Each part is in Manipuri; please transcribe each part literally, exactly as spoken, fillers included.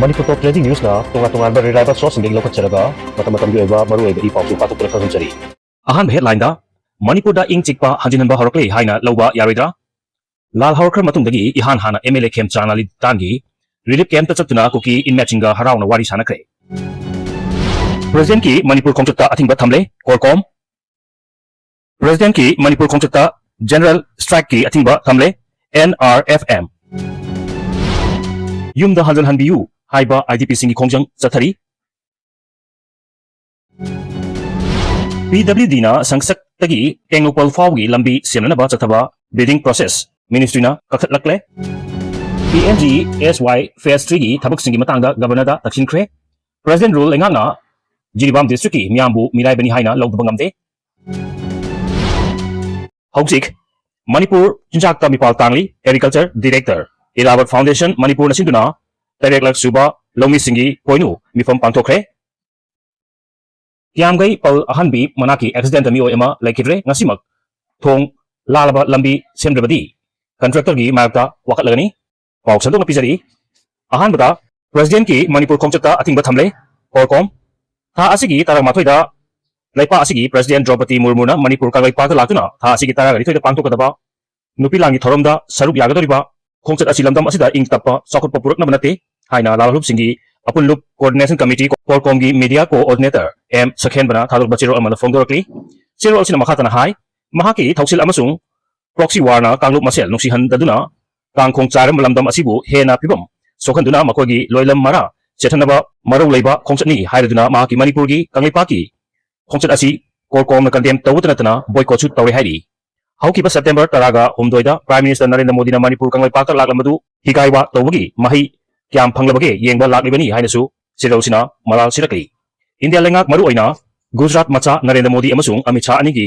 ꯃꯅꯤꯄꯨꯔ ꯇꯣꯞ ꯇ꯭ꯔꯦꯟꯗꯤꯡ ꯅ꯭ꯌꯨꯁꯅ ꯇꯣꯉꯥꯟ ꯇꯣꯉꯥꯟꯕ ꯔꯤꯂꯥꯏꯕꯜ ꯁꯣꯔꯁꯁꯤꯡꯗꯒꯤ ꯂꯧꯈꯠꯆꯔꯒ ꯃꯇꯝ ꯃꯇꯝꯒꯤ ꯑꯣꯏꯕ ꯃꯔꯨꯑꯣꯏꯕ ꯏ ꯄꯥꯎꯁꯨ ꯄꯥꯊꯣꯛꯇꯨꯅ ꯈꯪꯍꯟꯖꯔꯤ꯫ ꯑꯍꯥꯟꯕ ꯍꯦꯗꯂꯥꯏꯟꯗ, ꯃꯅꯤꯄꯨꯔꯗ ꯏꯪ ꯆꯤꯛꯄ ꯍꯟꯖꯤꯟꯍꯟꯕ ꯍꯧꯔꯛꯂꯦ ꯍꯥꯏꯅ ꯂꯧꯕ ꯌꯥꯔꯣꯏꯗ꯭ꯔꯥ? ꯂꯥꯜ ꯍꯧꯔꯛꯈ꯭ꯔ ꯃꯇꯨꯡꯗꯒꯤ ꯏꯍꯥꯟ ꯍꯥꯟꯅ ꯑꯦꯝ ꯑꯦꯜ ꯑꯦ ꯈꯦꯝꯆꯥꯟ ꯑꯂꯤ ꯇꯥꯟꯒꯤ ꯔꯤꯂꯤꯐ ꯀꯦꯝꯞꯇ ꯆꯠꯇꯨꯅ ꯀꯨꯀꯤ ꯏꯟꯃꯦꯠꯁꯤꯡꯒ ꯍꯔꯥꯎꯅ ꯋꯥꯔꯤ ꯁꯥꯟꯅꯈ꯭ꯔꯦ꯫ ꯄ꯭ꯔꯦꯁꯤꯗꯦꯟꯠꯀꯤ ꯃꯅꯤꯄꯨꯔ ꯈꯣꯡꯆꯠꯇ ꯑꯊꯤꯡꯕ ꯊꯝꯂꯦ ꯀꯣꯔꯀꯣꯝ꯫ ꯄ꯭ꯔꯦꯁꯤꯗꯦꯟꯠꯀꯤ ꯃꯅꯤꯄꯨꯔ ꯈꯣꯡꯆꯠꯇ ꯖꯦꯅꯔꯦꯜ ꯁ꯭ꯇ꯭ꯔꯥꯏꯛꯀꯤ ꯑꯊꯤꯡꯕ ꯊꯝꯂꯦ ꯑꯦꯟ ꯑꯥꯔ ꯑꯦꯐ ꯑꯦꯝ꯫ ꯌꯨꯝꯗ ꯍꯟꯖꯤꯟ ꯍꯟꯕꯤꯌꯨ ꯍꯥꯏꯕ ꯑꯥꯏ ꯗꯤ ꯄꯤꯁꯤꯡꯒꯤ ꯈꯣꯡꯖꯪ ꯆꯠꯊꯔꯤ꯫ ꯄꯤ ꯗꯕ꯭ꯂꯤꯎ ꯗꯤꯅ ꯁꯪꯁꯛꯇꯒꯤ ꯇꯦꯡꯅꯧꯄꯜ ꯐꯥꯎꯒꯤ ꯂꯝꯕꯤ ꯁꯦꯝꯅꯅꯕ ꯆꯠꯊꯕ ꯕꯤꯗꯤꯡ ꯄ꯭ꯔꯣꯁꯦꯁ ꯃꯤꯅꯤꯁꯇ꯭ꯔꯤꯅ ꯀꯛꯊꯠꯂꯛꯂꯦ꯫ ꯄꯤ ꯑꯦꯝ ꯖꯤ ꯑꯦꯁ ꯋꯥꯏ ꯐꯦꯁ ꯊ꯭ꯔꯤꯒꯤ ꯊꯕꯛꯁꯤꯡꯒꯤ ꯃꯇꯥꯡꯗ ꯒꯕꯔꯅꯔꯗ ꯇꯛꯁꯤꯟꯈ꯭ꯔꯦ꯫ ꯄ꯭ꯔꯦꯁꯤꯗꯦꯟꯠ ꯔꯨꯜ ꯂꯩꯉꯥꯛꯅ ꯖꯤꯔꯤꯕꯥꯝ ꯗꯤꯁꯇ꯭ꯔꯤꯛꯀꯤ ꯃꯤꯌꯥꯝꯕꯨ ꯃꯤꯔꯥꯏꯕꯅꯤ ꯍꯥꯏꯅ ꯂꯧꯗꯕ ꯉꯝꯗꯦ꯫ ꯍꯧꯖꯤꯛ ꯃꯅꯤꯄꯨꯔ ꯆꯤꯟꯖꯥꯛꯇ ꯃꯤꯄꯥꯜ ꯇꯥꯡꯂꯤ꯫ ꯑꯦꯒ꯭ꯔꯤꯀꯜꯆꯔ ꯗꯤꯔꯦꯛꯇꯔ, ꯏꯔꯥꯕꯠ ꯐꯥꯎꯟꯗꯦꯁꯟ ꯃꯅꯤꯄꯨꯔꯅ ꯁꯤꯟꯗꯨꯅ ꯇꯔꯦꯠꯂꯛ ꯁꯨꯕ ꯂꯧꯃꯤꯁꯤꯡꯒꯤ ꯄꯣꯏꯅꯨ ꯃꯤꯐꯝ ꯄꯥꯡꯊꯣꯛꯈ꯭ꯔꯦ꯫ ꯀꯤꯌꯥꯝꯒꯩ ꯄꯜ ꯑꯍꯟꯕꯤ ꯃꯅꯥꯛꯀꯤ ꯑꯦꯛꯁꯤꯗꯦꯟꯠꯇ ꯃꯤꯑꯣꯏ ꯑꯃ ꯂꯩꯈꯤꯗ꯭ꯔꯦ꯫ ꯉꯁꯤꯃꯛ ꯊꯣꯡ ꯂꯥꯜꯂꯕ ꯂꯝꯕꯤ ꯁꯦꯝꯗ꯭ꯔꯕꯗꯤ ꯀꯟꯇ꯭ꯔꯦꯛꯇꯔꯒꯤ ꯃꯥꯌꯣꯛꯇ ꯋꯥꯀꯠꯂꯒꯅꯤ꯫ ꯄꯥꯎ ꯁꯟꯗꯣꯛꯅ ꯄꯤꯖꯔꯤ꯫ ꯑꯍꯥꯟꯕꯗ, ꯄ꯭ꯔꯦꯁꯤꯗꯦꯟꯠꯀꯤ ꯃꯅꯤꯄꯨꯔ ꯈꯣꯡꯆꯠꯇ ꯑꯊꯤꯡꯕ ꯊꯝꯂꯦ ꯀꯣꯔꯀꯣꯝ꯫ ꯊꯥ ꯑꯁꯤꯒꯤ ꯇꯔꯥꯃꯥꯊꯣꯏꯗ ꯂꯩꯄꯥꯛ ꯑꯁꯤꯒꯤ ꯄ꯭ꯔꯦꯁꯤꯗꯦꯟꯠ ꯗ꯭ꯔꯧꯄꯗꯤ ꯃꯨꯔꯃꯨꯅ ꯃꯅꯤꯄꯨꯔ ꯀꯪꯂꯩꯄꯥꯛꯇ ꯂꯥꯛꯇꯨꯅ ꯊꯥ ꯑꯁꯤꯒꯤ ꯇꯔꯥꯒ ꯅꯤꯊꯣꯏꯗ ꯄꯥꯡꯊꯣꯛꯀꯗꯕ ꯅꯨꯄꯤ ꯂꯥꯟꯒꯤ ꯊꯧꯔꯝꯗ ꯁꯔꯨꯛ ꯌꯥꯒꯗꯧꯔꯤꯕ ꯈꯣꯡꯆꯠ ꯑꯁꯤ ꯂꯝꯗꯝ ꯑꯁꯤꯗ ꯏꯪ ꯇꯞꯄ ꯆꯥꯎꯈꯠꯄ ꯄꯨꯔꯛꯅꯕ ꯅꯠꯇꯦ ꯍꯥꯏꯅ ꯂꯥꯜꯍꯧꯂꯨꯞꯁꯤꯡꯒꯤ ꯑꯄꯨꯟꯂꯨꯞ ꯀꯣꯑꯣꯔꯗꯤꯅꯦꯁꯟ ꯀꯃꯤꯇꯤ ꯀꯣꯔꯀꯣꯝꯒꯤ ꯃꯤꯗꯤꯌꯥ ꯀꯣꯑꯣꯔꯗꯤꯅꯦꯇꯔ ꯑꯦꯝ ꯁꯈꯦꯟꯕꯅ ꯊꯥꯗꯣꯔꯛꯄ ꯆꯦꯔꯣꯜ ꯑꯃꯗ ꯐꯣꯡꯗꯣꯔꯛꯂꯤ꯫ ꯆꯦꯔꯣꯜ ꯑꯁꯤꯅ ꯃꯈꯥ ꯇꯥꯅ ꯍꯥꯏ, ꯃꯍꯥꯛꯀꯤ ꯊꯧꯁꯤꯜ ꯑꯃꯁꯨꯡ ꯄ꯭ꯔꯣꯛꯁꯤ ꯋꯥꯔꯅ ꯀꯥꯡꯂꯨꯞ ꯃꯁꯦꯜ ꯅꯨꯡꯁꯤꯍꯟꯗꯗꯨꯅ ꯀꯥꯡꯈꯣꯡ ꯆꯥꯏꯔꯝꯕ ꯂꯝꯗꯝ ꯑꯁꯤꯕꯨ ꯍꯦꯟꯅ ꯐꯤꯕꯝ ꯁꯣꯛꯍꯟꯗꯨꯅ ꯃꯈꯣꯏꯒꯤ ꯂꯣꯏꯂꯝ ꯃꯔꯥ ꯆꯦꯠꯊꯅꯕ ꯃꯔꯧ ꯂꯩꯕ ꯈꯣꯡꯆꯠꯅꯤ ꯍꯥꯏꯔꯗꯨꯅ ꯃꯍꯥꯛꯀꯤ ꯃꯅꯤꯄꯨꯔꯒꯤ ꯀꯪꯂꯩꯄꯥꯛꯀꯤ ꯈꯣꯡꯆꯠ ꯑꯁꯤ ꯀꯣꯔꯀꯣꯝꯅ ꯀꯟꯗꯦꯝ ꯇꯧꯕꯇ ꯅꯠꯇꯅ ꯕꯣꯏꯀꯣꯠꯁꯨ ꯇꯧꯔꯦ ꯍꯥꯏꯔꯤ꯫ ꯍꯧꯈꯤꯕ ꯁꯦꯞꯇꯦꯝꯕꯔ ꯇꯔꯥꯒ ꯍꯨꯝꯗꯣꯏꯗ ꯄ꯭ꯔꯥꯏꯝ ꯃꯤꯅꯤꯁꯇꯔ ꯅꯔꯦꯟꯗ꯭ꯔ ꯃꯣꯗꯤꯅ ꯃꯅꯤꯄꯨꯔ ꯀꯪꯂꯩꯄꯥꯛꯇ ꯂꯥꯛꯂꯝꯕꯗꯨ ꯍꯤꯒꯥꯏꯋꯥ ꯇꯧꯕꯒꯤ ꯃꯍꯩ ꯀꯌꯥꯝ ꯐꯪꯂꯕꯒꯦ ꯌꯦꯡꯕ ꯂꯥꯛꯂꯤꯕꯅꯤ ꯍꯥꯏꯅꯁꯨ ꯆꯦꯔꯣꯜꯁꯤꯅ ꯃꯔꯥꯜ ꯁꯤꯔꯛꯂꯤ꯫ ꯏꯟꯗꯤꯌꯥ ꯂꯩꯉꯥꯛ ꯃꯔꯨꯑꯣꯏꯅ ꯒꯨꯖꯔꯥꯠ ꯃꯆꯥ ꯅꯔꯦꯟꯗ꯭ꯔ ꯃꯣꯗꯤ ꯑꯃꯁꯨꯡ ꯑꯃꯤꯠ ꯁꯥꯍ ꯑꯅꯤꯒꯤ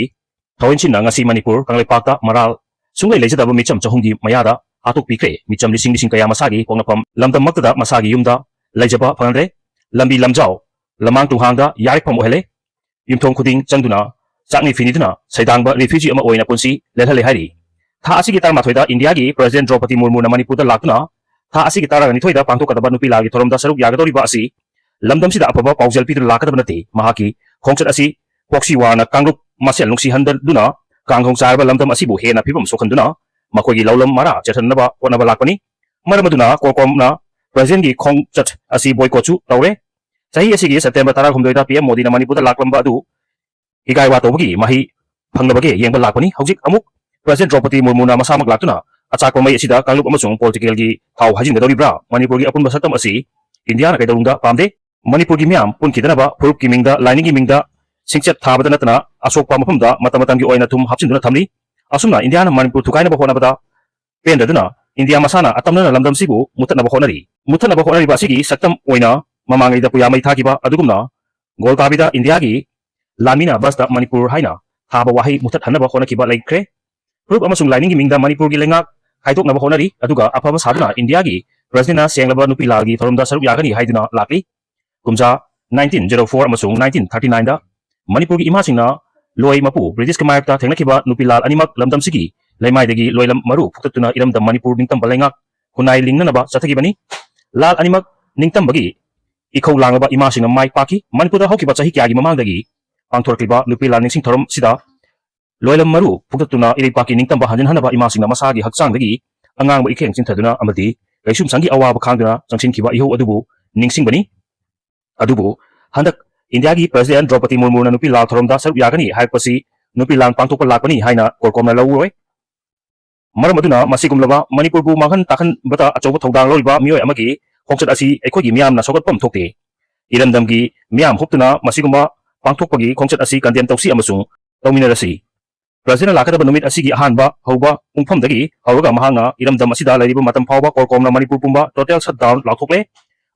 ꯊꯧꯑꯣꯏꯟꯁꯤꯟꯅ ꯉꯁꯤ ꯃꯅꯤꯄꯨꯔ ꯀꯪꯂꯩꯄꯥꯛꯇ ꯃꯔꯥꯜ ꯁꯨꯡꯂꯩ ꯂꯩꯖꯗꯕ ꯃꯤꯆꯝ ꯆꯍꯨꯝꯒꯤ ꯃꯌꯥꯗ ꯍꯥꯠꯇꯣꯛꯄꯤꯈ꯭ꯔꯦ꯫ ꯃꯤꯆꯝ ꯂꯤꯁꯤꯡ ꯂꯤꯁꯤꯡ ꯀꯌꯥ ꯃꯁꯥꯒꯤ ꯄꯣꯛꯅꯐꯝ ꯂꯝꯗꯝꯃꯛꯇꯗ ꯃꯁꯥꯒꯤ ꯌꯨꯝꯗ ꯂꯩꯖꯕ ꯐꯪꯍꯟꯗ꯭ꯔꯦ꯫ ꯂꯝꯕꯤ ꯂꯝꯖꯥꯎ, ꯂꯃꯥꯡ ꯇꯨꯡꯍꯥꯡꯗ ꯌꯥꯔꯤꯛꯐꯝ ꯑꯣꯏꯍꯜꯂꯦ꯫ ꯌꯨꯝꯊꯣꯡ ꯈꯨꯗꯤꯡ ꯆꯪꯗꯨꯅ ꯆꯥꯛꯅꯤ ꯐꯤꯅꯤꯗꯨꯅ ꯁꯩꯗꯥꯡꯕ ꯔꯤꯐ꯭ꯌꯨꯖꯤ ꯑꯃ ꯑꯣꯏꯅ ꯄꯨꯟꯁꯤ ꯂꯦꯜꯍꯜꯂꯦ ꯍꯥꯏꯔꯤ꯫ ꯊꯥ ꯑꯁꯤꯒꯤ ꯇꯔꯥꯃꯥꯊꯣꯏꯗ ꯏꯟꯗꯤꯌꯥꯒꯤ ꯄ꯭ꯔꯦꯁꯤꯗꯦꯟꯠ ꯗ꯭ꯔꯧꯄꯗꯤ ꯃꯨꯔꯃꯨꯅ ꯃꯅꯤꯄꯨꯔꯗ ꯂꯥꯛꯇꯨꯅ ꯊꯥ ꯑꯁꯤꯒꯤ ꯇꯔꯥꯅꯤꯊꯣꯏꯗ ꯄꯥꯡꯊꯣꯛꯀꯗꯕ ꯅꯨꯄꯤ ꯂꯥꯜꯒꯤ ꯊꯧꯔꯝꯗ ꯁꯔꯨꯛ ꯌꯥꯒꯗꯧꯔꯤꯕ ꯑꯁꯤ ꯂꯝꯗꯝꯁꯤꯗ ꯑꯐꯕ ꯄꯥꯎꯖꯦꯜ ꯄꯤꯗꯨꯅ ꯂꯥꯛꯀꯗꯕ ꯅꯠꯇꯦ꯫ ꯃꯍꯥꯛꯀꯤ ꯈꯣꯡꯆꯠ ꯑꯁꯤ ꯄ꯭ꯔꯣꯛꯁꯤ ꯋꯥꯔꯅ ꯀꯥꯡꯂꯨꯞ ꯃꯁꯦꯜ ꯅꯨꯡꯁꯤꯍꯟꯗꯗꯨꯅ ꯀꯥꯡꯈꯣꯡ ꯆꯥꯏꯔꯕ ꯂꯝꯗꯝ ꯑꯁꯤꯕꯨ ꯍꯦꯟꯅ ꯐꯤꯕꯝ ꯁꯣꯛꯍꯟꯗꯨꯅ ꯃꯈꯣꯏꯒꯤ ꯂꯧꯂꯝ ꯃꯔꯥ ꯆꯦꯠꯍꯟꯅꯕ ꯍꯣꯠꯅꯕ ꯂꯥꯛꯄꯅꯤ꯫ ꯃꯔꯝ ꯑꯗꯨꯅ ꯀꯣꯔꯀꯣꯝꯅ ꯄ꯭ꯔꯁꯤꯗꯦꯟꯒꯤ ꯈꯣꯡꯆꯠ ꯑꯁꯤ ꯕꯣꯏꯀꯣꯠꯁꯨ ꯇꯧꯔꯦ꯫ ꯆꯍꯤ ꯑꯁꯤꯒꯤ ꯁꯦꯞꯇꯦꯝꯕꯔ ꯇꯔꯥꯍꯨꯝꯗꯣꯏꯗ ꯄꯤ ꯑꯦꯝ ꯃꯣꯗꯤꯅ ꯃꯅꯤꯄꯨꯔꯗ ꯂꯥꯛꯂꯝꯕ ꯑꯗꯨ ꯏꯀꯥꯏ ꯋꯥ ꯇꯧꯕꯒꯤ ꯃꯍꯩ ꯐꯪꯂꯕꯒꯦ ꯌꯦꯡꯕ ꯂꯥꯛꯄꯅꯤ꯫ ꯍꯧꯖꯤꯛ ꯑꯃꯨꯛ ꯄ꯭ꯔꯁꯤꯗꯦꯟ ꯗ꯭ꯔꯧꯄꯗꯤ ꯃꯨꯔꯃꯨꯅ ꯃꯁꯥꯃꯛ ꯂꯥꯛꯇꯨꯅ ꯑꯆꯥꯛꯄ ꯃꯩ ꯑꯁꯤꯗ ꯀꯥꯡꯂꯨꯞ ꯑꯃꯁꯨꯡ ꯄꯣꯂꯤꯇꯤꯀꯦꯜꯒꯤ ꯊꯥꯎ ꯍꯩꯖꯤꯟꯒꯗꯧꯔꯤꯕ꯭ꯔꯥ? ꯃꯅꯤꯄꯨꯔꯒꯤ ꯑꯄꯨꯟꯕ ꯁꯛꯇꯝ ꯑꯁꯤ ꯏꯟꯗꯤꯌꯥꯅ ꯀꯩꯗꯧꯅꯨꯡꯗ ꯄꯥꯝꯗꯦ꯫ ꯃꯅꯤꯄꯨꯔꯒꯤ ꯃꯤꯌꯥꯝ ꯄꯨꯟꯈꯤꯗꯅꯕ ꯐꯨꯔꯨꯞꯀꯤ ꯃꯤꯡꯗ, ꯂꯥꯏꯅꯤꯡꯒꯤ ꯃꯤꯡꯗ ꯁꯤꯡꯆꯠ ꯊꯥꯕꯗ ꯅꯠꯇꯅ ꯑꯁꯣꯛꯄ ꯃꯐꯝꯗ ꯃꯇꯝ ꯃꯇꯝꯒꯤ ꯑꯣꯏꯅ ꯊꯨꯝ ꯍꯥꯞꯆꯤꯟꯗꯨꯅ ꯊꯝꯂꯤ꯫ ꯑꯁꯨꯝꯅ ꯏꯟꯗꯤꯌꯥꯅ ꯃꯅꯤꯄꯨꯔ ꯊꯨꯒꯥꯏꯅꯕ ꯍꯣꯠꯅꯕꯗ ꯄꯦꯟꯗꯗꯨꯅ ꯏꯟꯗꯤꯌꯥ ꯃꯁꯥꯅ ꯑꯇꯝꯅꯅ ꯂꯝꯗꯝꯁꯤꯕꯨ ꯃꯨꯠꯊꯠꯅꯕ ꯍꯣꯠꯅꯔꯤ꯫ ꯃꯨꯠꯊꯠꯅꯕ ꯍꯣꯠꯅꯔꯤꯕ ꯑꯁꯤꯒꯤ ꯁꯛꯇꯝ ꯑꯣꯏꯅ ꯃꯃꯥꯡꯉꯩꯗ ꯄꯨꯌꯥ ꯃꯩ ꯊꯥꯈꯤꯕ ꯑꯗꯨꯒꯨꯝꯅ ꯒꯣꯜꯇꯥꯕꯤꯗ ꯏꯟꯗꯤꯌꯥꯒꯤ ꯂꯥꯟꯃꯤꯅ ꯕꯁꯇ ꯃꯅꯤꯄꯨꯔ ꯍꯥꯏꯅ ꯊꯥꯕ ꯋꯥꯍꯩ ꯃꯨꯠꯊꯠꯍꯟꯅꯕ ꯍꯣꯠꯅꯈꯤꯕ ꯂꯩꯈ꯭ꯔꯦ꯫ ꯐꯨꯔꯨꯞ ꯑꯃꯁꯨꯡ ꯂꯥꯏꯅꯤꯡꯒꯤ ꯃꯤꯡꯗ ꯃꯅꯤꯄꯨꯔꯒꯤ ꯂꯩꯉꯥꯛ ꯈꯥꯏꯗꯣꯛꯅꯕ ꯍꯣꯠꯅꯔꯤ, ꯑꯗꯨꯒ ꯑꯐꯕ ꯁꯥꯗꯨꯅ ꯏꯟꯗꯤꯌꯥꯒꯤ ꯄ꯭ꯔꯁꯤꯗꯦꯟꯅ ꯁꯦꯡꯂꯕ ꯅꯨꯄꯤ ꯂꯥꯜꯒꯤ ꯊꯧꯔꯝꯗ ꯁꯔꯨꯛ ꯌꯥꯒꯅꯤ ꯍꯥꯏꯗꯨꯅ ꯂꯥꯛꯂꯤ꯫ ꯀꯨꯝꯖꯥ ꯅꯥꯏꯟꯇꯤꯟ ꯖꯦꯔꯣ ꯐꯣꯔ ꯑꯃꯁꯨꯡ ꯅꯥꯏꯟꯇꯤꯟ ꯊꯥꯔꯇꯤ ꯅꯥꯏꯟꯗ ꯃꯅꯤꯄꯨꯔꯒꯤ ꯏꯃꯥꯁꯤꯡꯅ ꯂꯣꯏ ꯃꯄꯨ ꯕ꯭ꯔꯤꯇꯤꯁꯀꯤ ꯃꯥꯌꯣꯛꯇ ꯊꯦꯡꯅꯈꯤꯕ ꯅꯨꯄꯤ ꯂꯥꯜ ꯑꯅꯤꯃꯛ ꯂꯝꯗꯝꯁꯤꯒꯤ ꯂꯩꯃꯥꯏꯗꯒꯤ ꯂꯣꯏꯂꯝ ꯃꯔꯨ ꯐꯨꯛꯇꯠꯇꯨꯅ ꯏꯔꯝꯗꯝ ꯃꯅꯤꯄꯨꯔ ꯅꯤꯡꯇꯝꯕ ꯂꯩꯉꯥꯛ ꯈꯨꯟꯅꯥꯏ ꯂꯤꯡꯅꯅꯕ ꯆꯠꯊꯈꯤꯕꯅꯤ꯫ ꯂꯥꯜ ꯑꯅꯤꯃꯛ ꯅꯤꯡꯇꯝꯕꯒꯤ ꯏꯈꯧ ꯂꯥꯡꯂꯕ ꯏꯃꯥꯁꯤꯡꯅ ꯃꯥꯏ ꯄꯥꯛꯈꯤ꯫ ꯃꯅꯤꯄꯨꯔꯗ ꯍꯧꯈꯤꯕ ꯆꯍꯤ ꯀꯌꯥꯒꯤ ꯃꯃꯥꯡꯗꯒꯤ ꯄꯥꯡꯊꯣꯔꯛꯂꯤꯕ ꯅꯨꯄꯤ ꯂꯥꯜ ꯅꯤꯡꯁꯤꯡ ꯊꯧꯔꯝ ꯑꯁꯤꯗ ꯂꯣꯏꯂꯝ ꯃꯔꯨ ꯐꯨꯛꯇꯠꯇꯨꯅ ꯏꯔꯩꯄꯥꯛꯀꯤ ꯅꯤꯡꯇꯝꯕ ꯍꯟꯖꯤꯟꯍꯟꯅꯕ ꯏꯃꯥꯁꯤꯡꯅ ꯃꯁꯥꯒꯤ ꯍꯛꯆꯥꯡꯗꯒꯤ ꯑꯉꯥꯡꯕ ꯏꯈꯦꯡ ꯆꯤꯟꯊꯗꯨꯅ ꯑꯃꯗꯤ ꯀꯩꯁꯨꯝꯁꯪꯒꯤ ꯑꯋꯥꯕ ꯈꯥꯡꯗꯨꯅ ꯆꯪꯁꯤꯟꯈꯤꯕ ꯏꯍꯧ ꯑꯗꯨꯕꯨ ꯅꯤꯡꯁꯤꯡꯕꯅꯤ꯫ ꯑꯗꯨꯕꯨ ꯍꯟꯗꯛ ꯏꯟꯗꯤꯌꯥꯒꯤ ꯄ꯭ꯔꯁꯤꯗꯦꯟ ꯗ꯭ꯔꯧꯄꯗꯤ ꯃꯨꯔꯃꯨꯅ ꯅꯨꯄꯤ ꯂꯥꯜ ꯊꯧꯔꯝꯗ ꯁꯔꯨꯛ ꯌꯥꯒꯅꯤ ꯍꯥꯏꯔꯛꯄꯁꯤ ꯅꯨꯄꯤ ꯂꯥꯟ ꯄꯥꯡꯊꯣꯛꯄ ꯂꯥꯛꯄꯅꯤ ꯍꯥꯏꯅ ꯀꯣꯔꯀꯣꯝꯅ ꯂꯧꯔꯣꯏ꯫ ꯃꯔꯝ ꯑꯗꯨꯅ ꯃꯁꯤꯒꯨꯝꯂꯕ ꯃꯅꯤꯄꯨꯔꯕꯨ ꯃꯥꯡꯍꯟ ꯇꯥꯛꯍꯟꯕꯗ ꯑꯆꯧꯕ ꯊꯧꯗꯥꯡ ꯂꯧꯔꯤꯕ ꯃꯤꯑꯣꯏ ꯑꯃꯒꯤ ꯈꯣꯡꯆꯠ ꯑꯁꯤ ꯑꯩꯈꯣꯏꯒꯤ ꯃꯤꯌꯥꯝꯅ ꯁꯧꯒꯠꯐꯝ ꯊꯣꯛꯇꯦ꯫ ꯏꯔꯝꯗꯝꯒꯤ ꯃꯤꯌꯥꯝ ꯍꯨꯞꯇꯨꯅ ꯃꯁꯤꯒꯨꯝꯕ ꯄꯥꯡꯊꯣꯛꯄꯒꯤ ꯈꯣꯡꯆꯠ ꯑꯁꯤ ꯀꯟꯗꯦꯝ ꯇꯧꯁꯤ ꯑꯃꯁꯨꯡ ꯇꯧꯃꯤꯟꯅꯔꯁꯤ꯫ ꯄ꯭ꯔꯖꯥꯅ ꯂꯥꯛꯀꯗꯕ ꯅꯨꯃꯤꯠ ꯑꯁꯤꯒꯤ ꯑꯍꯥꯟꯕ ꯍꯧꯕ ꯄꯨꯡꯐꯝꯗꯒꯤ ꯍꯧꯔꯒ ꯃꯍꯥꯛꯅ ꯏꯔꯝꯗꯝ ꯑꯁꯤꯗ ꯂꯩꯔꯤꯕ ꯃꯇꯝ ꯐꯥꯎꯕ ꯀꯣꯔꯀꯣꯝꯅ ꯃꯅꯤꯄꯨꯔ ꯄꯨꯝꯕ total shutdown ꯂꯥꯎꯊꯣꯛꯂꯦ꯫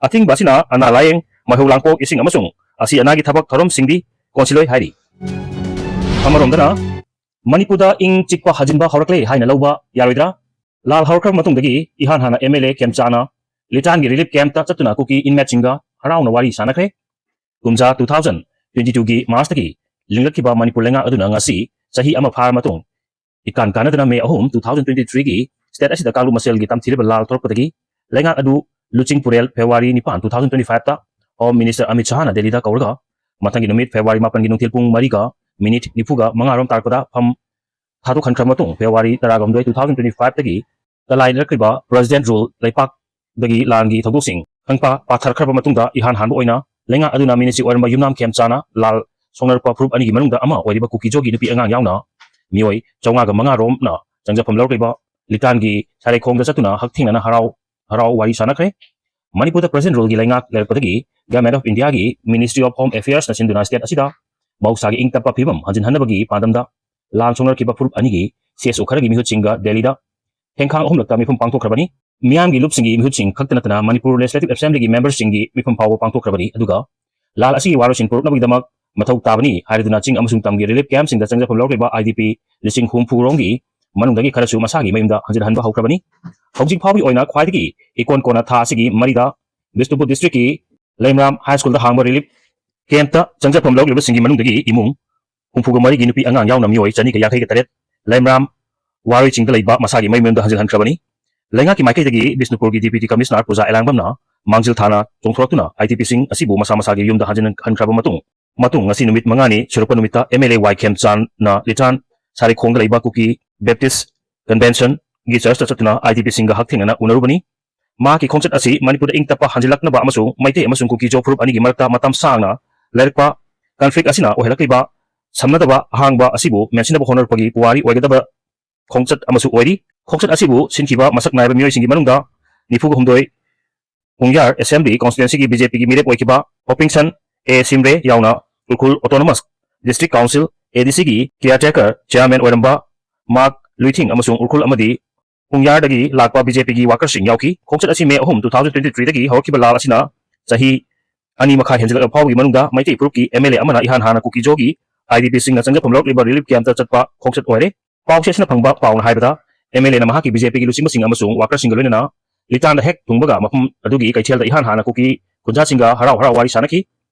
ꯑꯊꯤꯡꯕ ꯑꯁꯤꯅ ꯑꯅꯥ ꯂꯥꯌꯦꯡ, ꯃꯩꯍꯧ ꯂꯥꯡꯄꯣꯛ, ꯏꯁꯤꯡ ꯑꯃꯁꯨꯡ ꯑꯁꯤ ꯑꯅꯥꯒꯤ ꯊꯕꯛ ꯊꯧꯔꯝꯁꯤꯡꯗꯤ ꯀꯣꯟꯁꯤꯜꯂꯣꯏ ꯍꯥꯏꯔꯤ꯫ ꯑꯃꯔꯣꯝꯗꯅ, ꯃꯅꯤꯄꯨꯔꯗ ꯏꯪ ꯆꯤꯛꯄ ꯍꯟꯖꯤꯟꯕ ꯍꯧꯔꯛꯂꯦ ꯍꯥꯏꯅ ꯂꯧꯕ ꯌꯥꯔꯣꯏꯗ꯭ꯔꯥ? ꯂꯥꯜ ꯍꯧꯔꯛꯈ꯭ꯔꯕ ꯃꯇꯨꯡꯗꯒꯤ ꯏꯍꯥꯟ ꯍꯥꯟꯅ ꯑꯦꯝ ꯑꯦꯜ ꯑꯦ ꯈꯦꯝꯆꯥꯅ ꯂꯤꯇꯥꯟꯒꯤ relief camp ꯇ ꯆꯠꯇꯨꯅ ꯀꯨꯀꯤ inmate ꯁꯤꯡꯒ ꯍꯔꯥꯎꯅ ꯋꯥꯔꯤ ꯁꯥꯟꯅꯈ꯭ꯔꯦ꯫ ꯀꯨꯝꯖꯥ two thousand twenty two ꯒꯤ March ꯇꯒꯤ ꯂꯤꯡꯂꯛꯈꯤꯕ ꯃꯅꯤꯄꯨꯔ ꯂꯩꯉꯥꯛ ꯑꯗꯨꯅ ꯉꯁꯤ ꯆꯍꯤ ꯑꯃ ꯐꯥꯔ ꯃꯇꯨꯡ, ꯏꯀꯥꯟ ꯀꯥꯟꯅꯗꯅ May ꯑꯍꯨꯝ, two thousand twenty three ꯒꯤ state ꯑꯁꯤꯗ ꯀꯥꯡꯂꯨꯞ ꯃꯁꯦꯜꯒꯤ ꯇꯝꯊꯤꯔꯕ ꯂꯥꯜ ꯊꯣꯔꯛꯄꯗꯒꯤ ꯂꯩꯉꯥꯛ ꯑꯗꯨ ꯂꯨꯆꯤꯡ ꯄꯨꯔꯦꯜ February ꯅꯤꯄꯥꯟ, two thousand twenty five ꯇ Home Minister ꯑꯃꯤꯠ ꯁꯍꯥꯅ ꯗꯦꯜꯂꯤꯗ ꯀꯧꯔꯒ ꯃꯊꯪꯒꯤ ꯅꯨꯃꯤꯠ February ꯃꯥꯄꯟꯒꯤ ꯅꯨꯡꯊꯤꯜ ꯄꯨꯡ ꯃꯔꯤꯒ minute ꯅꯤꯐꯨꯒ ꯃꯉꯥ ꯔꯣꯝ ꯇꯥꯔꯛꯄꯗ ꯐꯝ ꯊꯥꯗꯣꯛꯍꯟꯈ꯭ꯔꯕ ꯃꯇꯨꯡ February ꯇꯔꯥꯍꯨꯝꯗꯣꯏ, two thousand twenty five ꯇꯒꯤ ꯀꯂꯥꯏꯅꯔꯛꯂꯤꯕ President Rule ꯂꯩꯄꯥꯛꯇꯒꯤ ꯂꯥꯟꯒꯤ ꯊꯧꯗꯣꯛꯁꯤꯡ ꯈꯪꯄꯥ ꯄꯥꯊꯔꯛꯈ꯭ꯔꯕ ꯃꯇꯨꯡꯗ ꯏꯍꯥꯟ ꯍꯥꯟꯕ ꯑꯣꯏꯅ ꯂꯩꯉꯥꯛ ꯑꯗꯨꯅ ꯃꯤꯅꯤꯠꯁꯤ ꯑꯣꯏꯔꯝꯕ ꯌꯨꯝꯅꯥꯝ ꯈꯦꯝꯆꯥꯅ ꯂꯥꯜ ꯁꯣꯡꯅꯔꯛꯄ ꯐꯨꯔꯨꯞ ꯑꯅꯤꯒꯤ ꯃꯅꯨꯡꯗ ꯑꯃ ꯑꯣꯏꯔꯤꯕ ꯀꯨꯀꯤꯖꯣꯒꯤ ꯅꯨꯄꯤ ꯑꯉꯥꯡ ꯌꯥꯎꯅ ꯃꯤꯑꯣꯏ ꯆꯥꯝꯃꯉꯥꯒ ꯃꯉꯥ ꯔꯣꯝꯅ ꯆꯪꯖꯐꯝ ꯂꯧꯔꯛꯂꯤꯕ ꯂꯤꯇꯥꯟꯒꯤ ꯁꯥꯔꯩꯈꯣꯡꯗ ꯆꯠꯇꯨꯅ ꯍꯛꯊꯦꯡꯅꯅ ꯍꯔꯥꯎ ꯍꯔꯥꯎ ꯋꯥꯔꯤ ꯁꯥꯅꯈ꯭ꯔꯦ꯫ ꯃꯅꯤꯄꯨꯔꯗ President Rule ꯒꯤ ꯂꯩꯉꯥꯛ ꯂꯩꯔꯛꯄꯗꯒꯤ Government of India ꯒꯤ Ministry of Home Affairs ꯅ ꯁꯤꯟꯗꯨꯅ state ꯑꯁꯤꯗ ꯃꯍꯧꯁꯥꯒꯤ ꯏꯪ ꯇꯞꯄ ꯐꯤꯕꯝ ꯍꯟꯖꯤꯟꯍꯟꯅꯕꯒꯤ ꯄꯥꯟꯗꯝꯗ ꯂꯥꯟ ꯁꯣꯛꯅꯔꯛꯈꯤꯕ ꯐꯨꯔꯨꯞ ꯑꯅꯤꯒꯤ C S O ꯈꯔꯒꯤ ꯃꯤꯍꯨꯠꯁꯤꯡꯒ ꯗꯦꯜꯂꯤꯗ ꯊꯦꯡꯈꯥꯡ ꯑꯍꯨꯝꯂꯛꯇ ꯃꯤꯐꯝ ꯄꯥꯡꯊꯣꯛꯈ꯭ꯔꯕꯅꯤ꯫ ꯃꯤꯌꯥꯝꯒꯤ ꯂꯨꯞꯁꯤꯡꯒꯤ ꯃꯤꯍꯨꯠꯁꯤꯡ ꯈꯛꯇ ꯅꯠꯇꯅ ꯃꯅꯤꯄꯨꯔ Legislative Assembly ꯒꯤ member ꯁꯤꯡꯒꯤ ꯃꯤꯐꯝ ꯐꯥꯎꯕ ꯄꯥꯡꯊꯣꯛꯈ꯭ꯔꯕꯅꯤ꯫ ꯑꯗꯨꯒ ꯂꯥꯜ ꯑꯁꯤꯒꯤ ꯋꯥꯔꯣꯏꯁꯤꯟ ꯄꯨꯔꯛꯅꯕꯒꯤꯗꯃꯛ ꯃꯊꯧ ꯇꯥꯕꯅꯤ ꯍꯥꯏꯔꯗꯨꯅ ꯆꯤꯡ ꯑꯃꯁꯨꯡ ꯇꯝꯒꯤ relief camp ꯁꯤꯡꯗ ꯆꯪꯖꯐꯝ ꯂꯧꯔꯤꯕ I D P ꯂꯤꯁꯤꯡ ꯍꯨꯝꯐꯨ ꯔꯣꯝꯒꯤ ꯃꯅꯨꯡꯗꯒꯤ ꯈꯔꯁꯨ ꯃꯁꯥꯒꯤ ꯃꯌꯨꯝꯗ ꯍꯟꯖꯤꯟꯍꯟꯕ ꯍꯧꯈ꯭ꯔꯕꯅꯤ꯫ ꯍꯧꯖꯤꯛ ꯐꯥꯎꯕꯒꯤ ꯑꯣꯏꯅ ꯈ꯭ꯋꯥꯏꯗꯒꯤ ꯏꯀꯣꯟ ꯀꯣꯟꯅ ꯊꯥ ꯑꯁꯤꯒꯤ ꯃꯔꯤꯗ ꯕꯤꯁꯅꯨꯄꯨꯔ district ꯀꯤ ꯂꯩꯃꯔꯥꯝ High School ꯗ ꯍꯥꯡꯕ relief camp ꯇ ꯆꯪꯖꯐꯝ ꯂꯧꯔꯤꯕꯁꯤꯡꯒꯤ ꯃꯅꯨꯡꯗꯒꯤ ꯏꯃꯨꯡ ꯍꯨꯝꯐꯨꯒ ꯃꯔꯤꯒꯤ ꯅꯨꯄꯤ ꯑꯉꯥꯡ ꯌꯥꯎꯅ ꯃꯤꯑꯣꯏ ꯆꯅꯤꯒ ꯌꯥꯡꯈꯩꯒ ꯇꯔꯦꯠ ꯂꯩꯃꯔꯥꯝ ꯋꯥꯔꯣꯏ ꯆꯤꯡꯗ ꯂꯩꯕ ꯃꯁꯥꯒꯤ ꯃꯌꯨꯝ ꯃꯌꯨꯝꯗ ꯍꯟꯖꯤꯜꯍꯟꯈ꯭ꯔꯕꯅꯤ꯫ ꯂꯩꯉꯥꯛꯀꯤ ꯃꯥꯏꯀꯩꯗꯒꯤ ꯕꯤꯁꯅꯨꯄꯨꯔꯒꯤ Deputy Commissioner ꯄꯨꯖꯥ ꯑꯦꯂꯥꯡꯕꯝꯅ ꯃꯥꯡꯖꯤꯜ ꯊꯥꯅ ꯆꯣꯡꯊꯣꯔꯛꯇꯨꯅ I D P ꯁꯤꯡ ꯑꯁꯤꯕꯨ ꯃꯁꯥ ꯃꯁꯥꯒꯤ ꯌꯨꯝꯗ ꯍꯟꯖꯤꯜꯍꯟꯈ꯭ꯔꯕ ꯃꯇꯨꯡ, ꯃꯇꯨꯡ ꯉꯁꯤ ꯅꯨꯃꯤꯠ ꯃꯉꯥꯅꯤ ꯁꯨꯔꯛꯄ ꯅꯨꯃꯤꯠꯇ M L A ꯋꯥꯏ ꯈꯦꯝꯆꯥꯟꯅ ꯂꯤꯇꯥꯟ ꯁꯥꯔꯩꯈꯣꯡꯗ ꯂꯩꯕ ꯀꯨꯀꯤ Baptist Convention ꯒꯤ church ꯇ ꯆꯠꯇꯨꯅ I D P ꯁꯤꯡꯒ ꯍꯛꯊꯦꯡꯅꯅ ꯎꯅꯔꯨꯕꯅꯤ꯫ ꯃꯍꯥꯛꯀꯤ ꯈꯣꯡꯆꯠ ꯑꯁꯤ ꯃꯅꯤꯄꯨꯔꯗ ꯏꯪ ꯇꯞꯄ ꯍꯟꯖꯤꯜꯂꯛꯅꯕ ꯑꯃꯁꯨꯡ ꯃꯩꯇꯩ ꯑꯃꯁꯨꯡ ꯀꯨꯀꯤ-ꯖꯣ ꯐꯨꯔꯨꯞ ꯑꯅꯤꯒꯤ ꯃꯔꯛꯇ ꯃꯇꯝ ꯁꯥꯡꯅ ꯂꯩꯔꯛꯄ conflict ꯑꯁꯤꯅ ꯑꯣꯏꯍꯜꯂꯛꯂꯤꯕ ꯁꯝꯅꯗꯕ ꯑꯍꯥꯡꯕ ꯑꯁꯤꯕꯨ ꯃꯦꯟꯁꯤꯟꯅꯕ ꯍꯣꯠꯅꯔꯛꯄꯒꯤ ꯄꯨꯋꯥꯔꯤ ꯑꯣꯏꯒꯗꯕ ꯈꯣꯡꯆꯠ ꯑꯃꯁꯨ ꯑꯣꯏꯔꯤ꯫ ꯈꯣꯡꯆꯠ ꯑꯁꯤꯕꯨ ꯁꯤꯟꯈꯤꯕ ꯃꯁꯛ ꯅꯥꯏꯕ ꯃꯤꯑꯣꯏꯁꯤꯡꯒꯤ ꯃꯅꯨꯡꯗ ꯅꯤꯐꯨꯒ ꯍꯨꯝꯗꯣꯏ ꯄꯨꯡꯌꯥꯔ Assembly Constituency ꯒꯤ B J P ꯒꯤ ꯃꯤꯔꯦꯞ ꯑꯣꯏꯈꯤꯕ ꯍꯣꯄꯤꯡꯁꯟ A ꯁꯤꯝꯔꯦ ꯌꯥꯎꯅ Ukhrul Autonomous District Council, A D C ꯒꯤ caretaker chairman ꯑꯣꯏꯔꯝꯕ ꯃꯥꯔꯛ ꯂꯨꯏꯊꯤꯡ ꯑꯃꯁꯨꯡ ꯎꯈ꯭ꯔꯨꯜ ꯑꯃꯗꯤ ꯄꯨꯡꯌꯥꯔꯗꯒꯤ ꯂꯥꯛꯄ B J P ꯒꯤ worker ꯁꯤꯡ ꯌꯥꯎꯈꯤ꯫ ꯈꯣꯡꯆꯠ ꯑꯁꯤ May ꯑꯍꯨꯝ, two thousand twenty three ꯗꯒꯤ ꯍꯧꯔꯛꯈꯤꯕ ꯂꯥꯜ ꯑꯁꯤꯅ ꯆꯍꯤ ꯑꯅꯤ ꯃꯈꯥꯏ ꯍꯦꯟꯖꯤꯜꯂꯛꯂꯕ ꯐꯥꯎꯕꯒꯤ ꯃꯅꯨꯡꯗ ꯃꯩꯇꯩ ꯐꯨꯔꯨꯞꯀꯤ M L A ꯑꯃꯅ ꯏꯍꯥꯟ ꯍꯥꯟꯅ ꯀꯨꯀꯤ-ꯖꯣꯒꯤ I D P ꯁꯤꯡꯅ ꯆꯪꯖꯐꯝ ꯂꯧꯔꯛꯂꯤꯕ relief camp ꯇ ꯆꯠꯄ ꯈꯣꯡꯆꯠ ꯑꯣꯏꯔꯦ꯫ ꯄꯥꯎꯆꯦꯁꯤꯅ ꯐꯪꯕ ꯄꯥꯎꯅ ꯍꯥꯏꯕꯗ, M L A ꯅ ꯃꯍꯥꯛꯀꯤ B J P ꯒꯤ ꯂꯨꯆꯤꯡꯕꯁꯤꯡ ꯑꯃꯁꯨꯡ worker ꯁꯤꯡꯒ ꯂꯣꯏꯅꯅ ꯂꯤꯇꯥꯟꯗ ꯍꯦꯛ ꯊꯨꯡꯕꯒ ꯃꯐꯝ ꯑꯗꯨꯒꯤ ꯀꯩꯊꯦꯜꯗ ꯏꯍꯥꯟ ꯍꯥꯟꯅ ꯀꯨꯀꯤ ꯈꯨꯟꯖꯥꯁꯤꯡꯒ ꯍꯔꯥꯎ ꯍꯔꯥꯎ ꯋꯥꯔꯤ ꯁꯥꯅꯈꯤ꯫